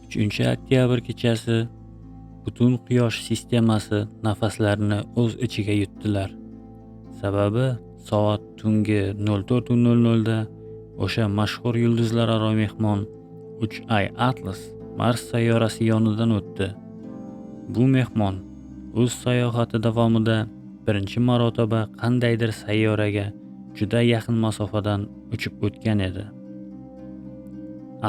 3 oktyabr kechasi butun Quyosh sistemasi nafaslarini o'z ichiga yutdilar. Sababi soat tungi 04:00 da o'sha mashhur yulduzlararo mehmon 3I Atlas Mars sayyorasi yonidan o'tdi. Bu mehmon o'z sayohati davomida birinchi marotaba qandaydir sayyoraga juda yaqin masofadan uchib o'tgan edi.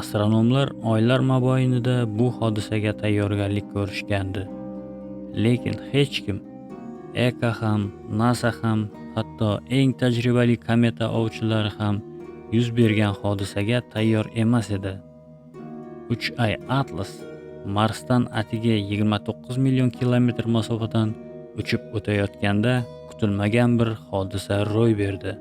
Astronomlar oylar mobaynida bu hodisaga tayyorgarlik ko'rishgandi. Lekin hech kim, EKA ham, NASA ham, hatto eng tajribali kometa ovchilari ham yuz bergan hodisaga tayyor emas edi. 3I Atlas Marsdan atigi 29 million kilometr masofadan uchib o'tayotganda kutilmagan bir hodisa ro'y berdi.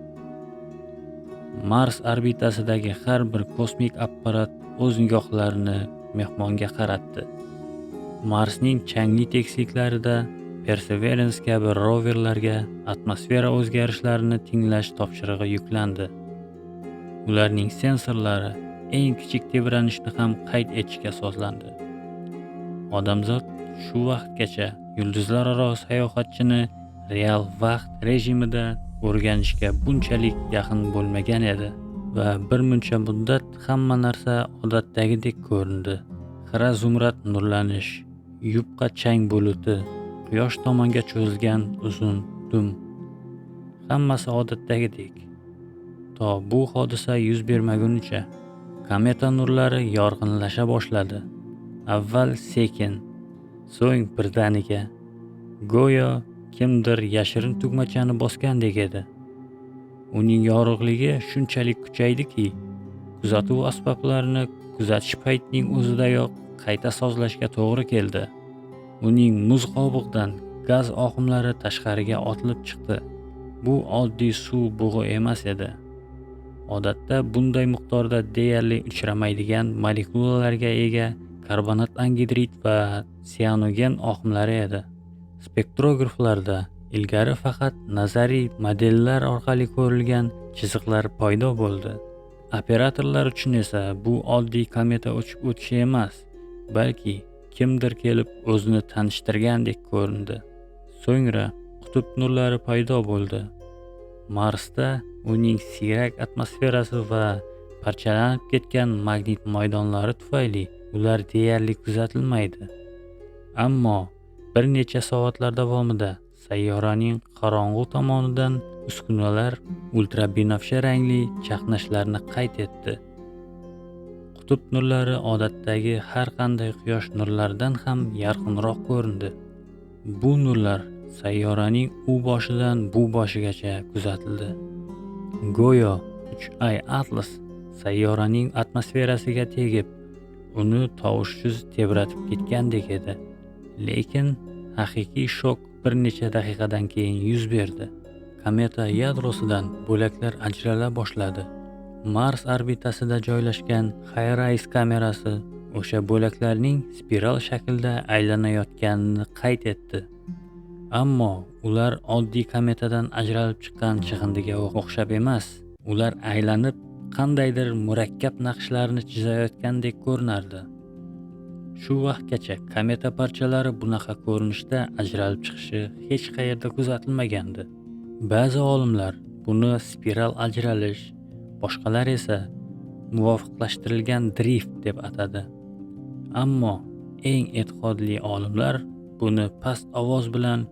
Mars orbitasidagi har bir kosmik apparat o'z nigohlarini mehmonga qaratdi. Marsning changli tekisliklarida Perseverance kabi roverlarga atmosfera o'zgarishlarini tinglash topshirig'i yuklandi. Ularning sensorlari eng kichik tebranishni ham qayd etishga sozlandi. Odamzod shu vaqtgacha yulduzlararo sayohatchini real vaqt rejimida o'rganishga bunchalik yaqin bo'lmagan edi va birmuncha muddat hamma narsa odatdagidek ko'rindi. Xira zumrad nurlanish, yupqa chang buluti, quyosh tomonga cho'zilgan uzun dum. Hammasi odatdagidek. To bu hodisa yuz bermagunicha. Kometa nurlari yorqinlasha boshladi. Avval sekin, so'ng birdaniga. Go'yo kimdir yashirin tugmachani bosgandek edi. Uning yorug'ligi shunchalik kuchaydiki, kuzatuv asboblarini kuzatish paytining o'zidayoq qayta sozlashga to'g'ri keldi. Uning muz qobig'idan gaz oqimlari tashqariga otilib chiqdi. Bu oddiy suv bug'i emas edi. Odatda bunday miqdorda deyarli uchramaydigan molekulalarga ega karbonat angidrid va sianogen oqimlari edi. Spektrograflarda ilgari faqat nazariy modellar orqali ko'rilgan chiziqlar paydo bo'ldi. Operatorlar uchun esa bu oddiy kometa uchib o'tishi emas, balki kimdir kelib o'zini tanishtirgandek ko'rindi. So'ngra qutb nurlari paydo bo'ldi. Marsda uning siyrak atmosferasi va parchalanib ketgan magnit maydonlari tufayli ular deyarli kuzatilmaydi. Ammo bir necha soatlar davomida sayyoraning qorong'u tomonidan uskunalar ultrabinafsha rangli chaqnashlarni qayd etdi. Qutb nurlari odatdagi har qanday quyosh nurlaridan ham yorqinroq ko'rindi. Bu nurlar sayyoraning u boshidan bu boshigacha kuzatildi. Go'yo 3I Atlas sayyoraning atmosferasiga tegib, uni tovushsiz tebratib ketgandek edi. Lekin haqiqiy shok bir necha daqiqadan keyin yuz berdi. Kometa yadrosidan bo'laklar ajrala boshladi. Mars orbitasida joylashgan HiRISE kamerasi o'sha bo'laklarning spiral shaklda aylanayotganini qayd etdi. Ammo ular oddiy kometadan ajralib chiqqan chiqindiga o'xshab emas, ular aylanib, qandaydir murakkab naqshlarni chizayotgandek ko'rinardi. Shu vaqtgacha kometa parchalari bunaqa ko'rinishda ajralib chiqishi hech qayerda kuzatilmagandi. Ba'zi olimlar buni spiral ajralish, boshqalar esa muvofiqlashtirilgan drift deb atadi. Ammo eng e'tiqodli olimlar buni past ovoz bilan,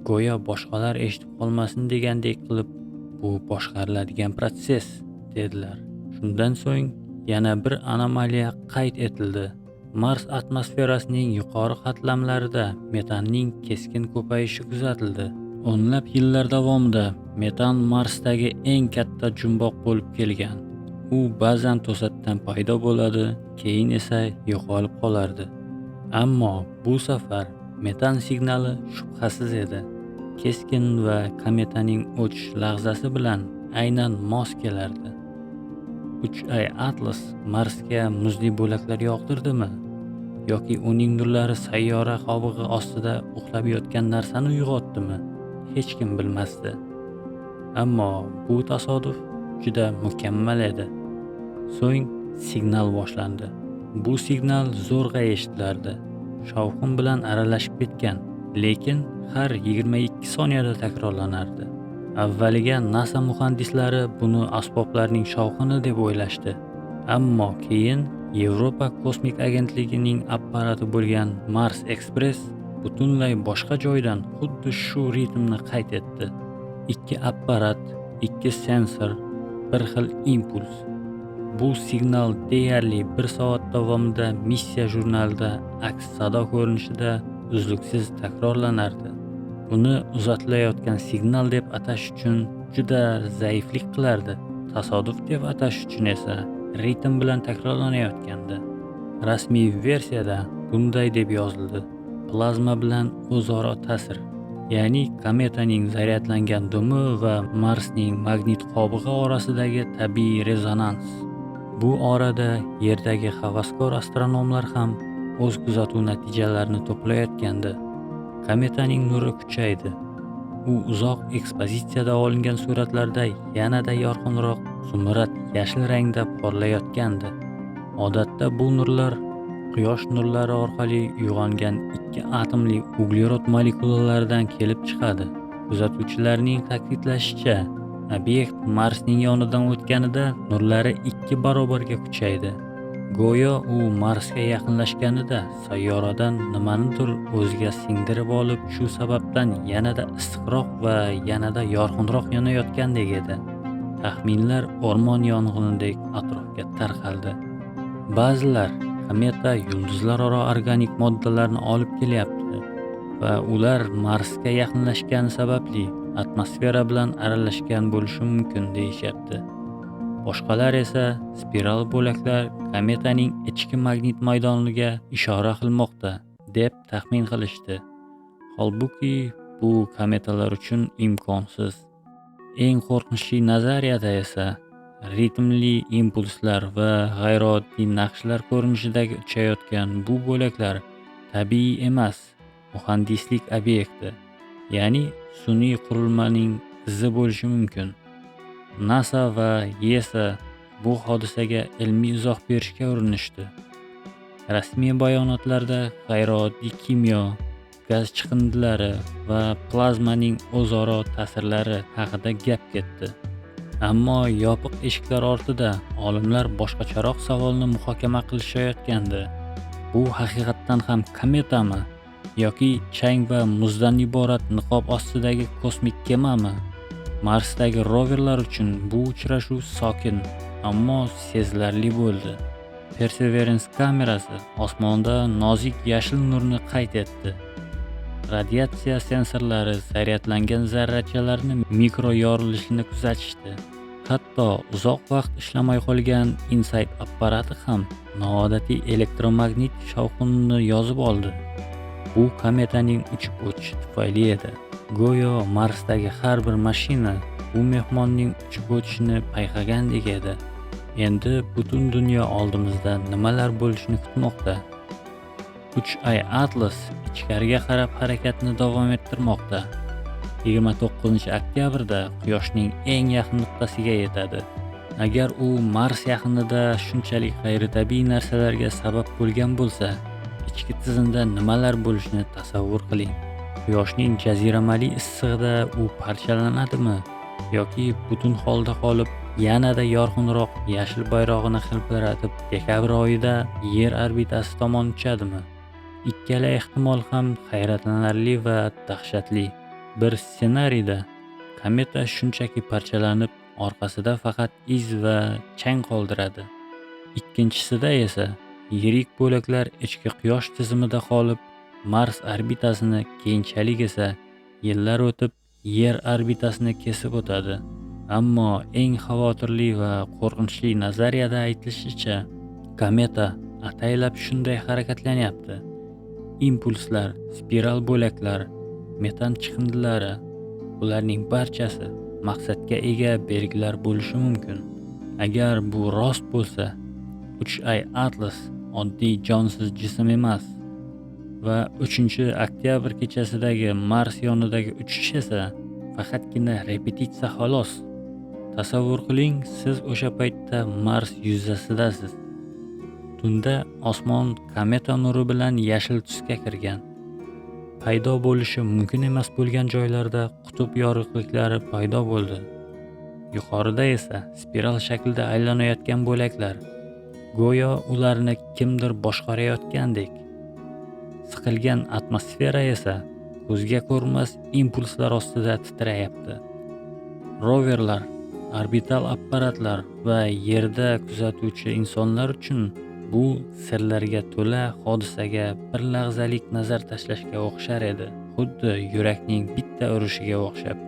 go'yo boshqalar eshitib qolmasin degandek qilib, "Bu boshqariladigan protsess", dedilar. Shundan so'ng yana bir anomaliya qayd etildi. Mars atmosferasining yuqori qatlamlarida metanning keskin ko'payishi kuzatildi. O'nlab yillar davomida metan Marsdagi eng katta jumboq bo'lib kelgan. U ba'zan to'satdan paydo bo'ladi, keyin esa yo'qolib qolardi. Ammo bu safar metan signali shubhasiz edi. Keskin va kometaning o'chish lahzasi bilan aynan mos kelardi. 3I Atlas Marsga muzli bo'laklar yog'dirdimi yoki uning nurlari sayyora qobig'i ostida uxlab yotgan narsani uyg'otdimi? Hech kim bilmasdi. Ammo bu tasodif juda mukammal edi. So'ng signal boshlandi. Bu signal zo'rg'a eshitilardi, shovqin bilan aralashib ketgan, lekin har 22 soniyada takrorlanardi. Avvaliga NASA muhandislari buni asboblarning shovqini deb o'ylashdi. Ammo keyin Yevropa kosmik agentligining apparati bo'lgan Mars Express butunlay boshqa joydan xuddi shu ritmni qayd etdi. Ikki apparat, ikki sensor, bir xil impuls. Bu signal deyarli bir soat davomida missiya jurnalida aks-sado ko'rinishida uzluksiz takrorlanardi. Buni uzatilayotgan signal deb atash uchun juda zaiflik qilardi. Tasodif deb atash uchun esa ritm bilan takrorlanayotgandi. Rasmiy versiyada bunday deb yozildi: plazma bilan o'zaro ta'sir, ya'ni kometaning zaryadlangan dumi va Marsning magnit qobig'i orasidagi tabiiy rezonans. Bu orada Yerdagi havaskor astronomlar ham o'z kuzatuv natijalarini to'playotgandi. Kometaning nuri kuchaydi. U uzoq ekspozitsiyada olingan suratlarda yanada yorqinroq zumrad yashil rangda porlayotgandi. Odatda bu nurlar quyosh nurlari orqali uyg'ongan ikki atomli uglerod molekulalaridan kelib chiqadi. Kuzatuvchilarning ta'kidlashicha, obyekt Marsning yonidan o'tganida nurlari 2 barobarga kuchaydi. Go'yo u Marsga yaqinlashganida sayyoradan nimanidir o'ziga singdirib olib, shu sababdan yanada issiqroq va yanada yorqinroq yonayotgandek edi. Taxminlar o'rmon yong'inidek atrofga tarqaldi. Ba'zilar kometa yulduzlararo organik moddalarni olib kelyapti va ular Marsga yaqinlashgani sababli atmosfera bilan aralashgan bo'lishi mumkin deyishyapti. Boshqalar esa spiral bo'laklar kometaning ichki magnit maydoniga ishora qilmoqda deb taxmin qilishdi. Holbuki bu kometalar uchun imkonsiz. Eng qo'rqinchli nazariyada esa ritmli impulslar va g'ayrioddiy naqshlar ko'rinishidagi uchayotgan bu bo'laklar tabiiy emas, muhandislik obyekti, ya'ni sun'iy qurilmaning izi bo'lishi mumkin. NASA va ESA bu hodisaga ilmiy izoh berishga urinishdi. Rasmiy bayonotlarda g'ayrioddiy kimyo, gaz chiqindilari va plazmaning o'zaro ta'sirlari haqida gap ketdi. Ammo yopiq eshiklar ortida olimlar boshqacharoq savolni muhokama qilishayotgandi. Bu haqiqatdan ham kometami yoki chang va muzdan iborat niqob ostidagi kosmik kemami? Marsdagi roverlar uchun bu uchrashuv sokin, ammo sezilarli bo'ldi. Perseverance kamerasi osmonda nozik yashil nurni qayd etdi. Radiatsiya sensorlari zaryadlangan zarrachalarni mikro yorilishini kuzatishdi. Hatto uzoq vaqt ishlamay qolgan InSight apparati ham noodatiy elektromagnit shovqinini yozib oldi. Bu kometaning uchib o'tishi tufayli edi. Go'yo Marsdagi har bir mashina bu mehmonning uchib o'tishini payqagandek edi. Endi butun dunyo oldimizda nimalar bo'lishini kutmoqda. 3I Atlas ichkariga qarab harakatni davom ettirmoqda. 29 oktyabrda Quyoshning eng yaqin nuqtasiga yetadi. Agar u Mars yaqinida shunchalik g'ayritabiiy narsalarga sabab bo'lgan bo'lsa, ichki tizimda nimalar bo'lishini tasavvur qiling. Quyoshning jaziramali issig'ida u parchalanadimi yoki butun holda qolib, yanada yorqinroq yashil bayrog'ini hilpiratib, dekabr oyida Yer orbitasi tomon uchadimi? Ikkala ehtimol ham hayratlanarli va dahshatli. Bir ssenariyda kometa shunchaki parchalanib, orqasida faqat iz va chang qoldiradi. Ikkinchisida esa yirik bo'laklar ichki quyosh tizimida qolib, Mars orbitasini, keyinchalik esa yillar o'tib Yer orbitasini kesib o'tadi. Ammo eng xavotirli va qo'rqinchli nazariyada aytilishicha, kometa ataylab shunday harakatlanyapti. Impulslar, spiral bo'laklar, metan chiqindilari, bularning barchasi maqsadga ega belgilar bo'lishi mumkin. Agar bu rost bo'lsa, 3I Atlas oddiy jonsiz jism emas va 3 oktyabr kechasidagi Mars yonidagi uchish esa faqatgina repetitsiya xolos. Tasavvur qiling, siz o'sha paytda Mars yuzasidasiz. Tunda osmon kometa nuri bilan yashil tusga kirgan. Paydo bo'lishi mumkin emas bo'lgan joylarda qutb yorug'liklari paydo bo'ldi. Yuqorida esa spiral shaklida aylanayotgan bo'laklar, go'yo ularni kimdir boshqarayotgandek. Siqilgan atmosfera esa ko'zga ko'rinmas impulslar ostida titrayapti. Roverlar, orbital apparatlar va Yerda kuzatuvchi insonlar uchun bu sirlarga to'la hodisaga bir lahzalik nazar tashlashga o'xshar edi, xuddi yurakning bitta urishiga o'xshab.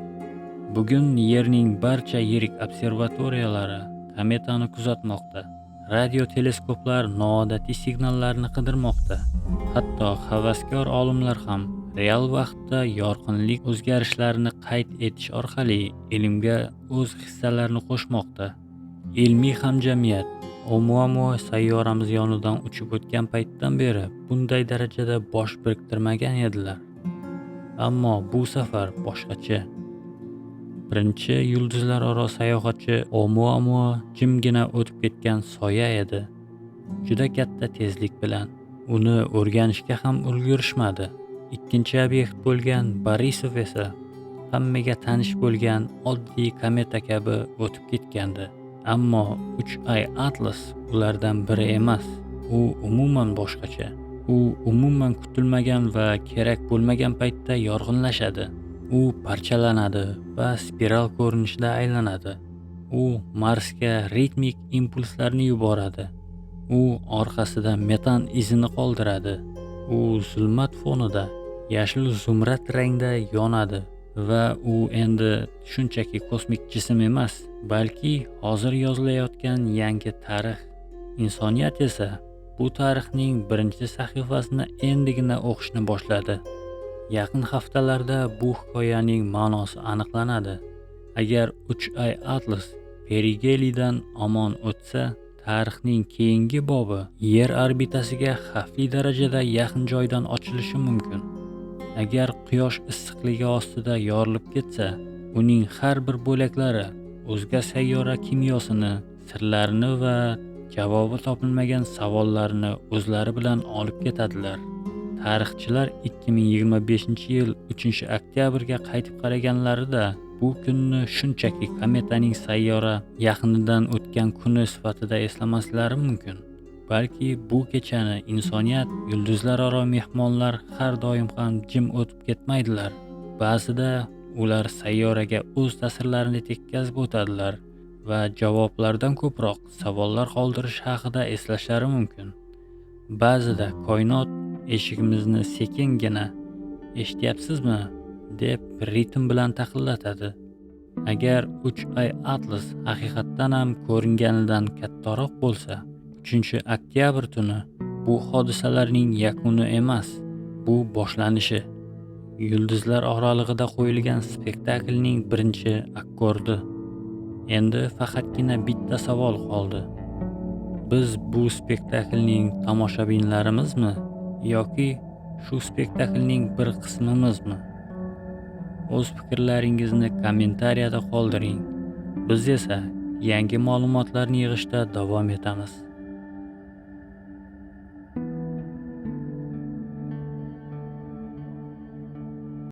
Bugun Yerning barcha yirik observatoriyalari kometani kuzatmoqda. Radio teleskoplar noodatiy signallarni qidirmoqda. Hatto havaskor olimlar ham real vaqtda yorqinlik o'zgarishlarini qayd etish orqali ilmga o'z hissalarini qo'shmoqda. Ilmiy hamjamiyat Oumuamua sayyoramiz yonidan uchib o'tgan paytdan beri bunday darajada bosh biriktirmagan edilar. Ammo bu safar boshqacha. Birinchi yulduzlararo sayohatchi Oumuamua jimgina o'tib ketgan soya edi. Juda katta tezlik bilan. Uni o'rganishga ham ulgurishmadi. Ikkinchi obyekt bo'lgan Borisov esa hammaga tanish bo'lgan oddiy kometa kabi o'tib ketgandi. Ammo 3I Atlas ulardan biri emas. U umuman boshqacha. U umuman kutilmagan va kerak bo'lmagan paytda yorg'inlashadi. U parchalanadi va spiral ko'rinishida aylanadi. U Marsga ritmik impulslarni yuboradi. U orqasida metan izini qoldiradi. U zulmat fonida yashil zumrad rangda yonadi va u endi shunchaki kosmik jism emas, balki hozir yozilayotgan yangi tarix. Insoniyat esa bu tarixning birinchi sahifasini endigina o'qishni boshladi. Yaqin haftalarda bu hikoyaning ma'nosi aniqlanadi. Agar 3I Atlas perigelidan omon o'tsa, tarixning keyingi bobi Yer orbitasiga xavfli darajada yaqin joydan ochilishi mumkin. Agar quyosh issiqligi ostida yorilib ketsa, uning har bir bo'laklari o'zga sayyora kimyosini, sirlarini va javobi topilmagan savollarni o'zlari bilan olib ketadilar. Tarixchilar 2025-yil 3-oktyabrga qaytib qaraganlarida bu kunni shunchaki kometaning sayyora yaqinidan o'tgan kuni sifatida eslamaslari mumkin. Balki bu kechani insoniyat, yulduzlararo mehmonlar har doim ham jim o'tib ketmaydilar. Ba'zida ular sayyoraga o'z ta'sirlarini tekkazib o'tadilar va javoblardan ko'proq savollar qoldirish haqida eslashlari mumkin. Ba'zida koinot eshigimizni sekingina "Eshityapsizmi?" deb ritm bilan taqillatadi. Agar 3I Atlas haqiqatdan ham ko'ringanidan kattaroq bo'lsa, 3-oktyabr tuni bu hodisalarning yakuni emas, bu boshlanishi. Yulduzlar oralig'ida qo'yilgan spektaklning birinchi akkordi. Endi faqatgina bitta savol qoldi. Biz bu spektaklning tomoshabinlarimizmi yoki shu spektaklning bir qismimizmi? O'z fikrlaringizni kommentariyada qoldiring. Biz esa yangi ma'lumotlarni yig'ishda davom etamiz.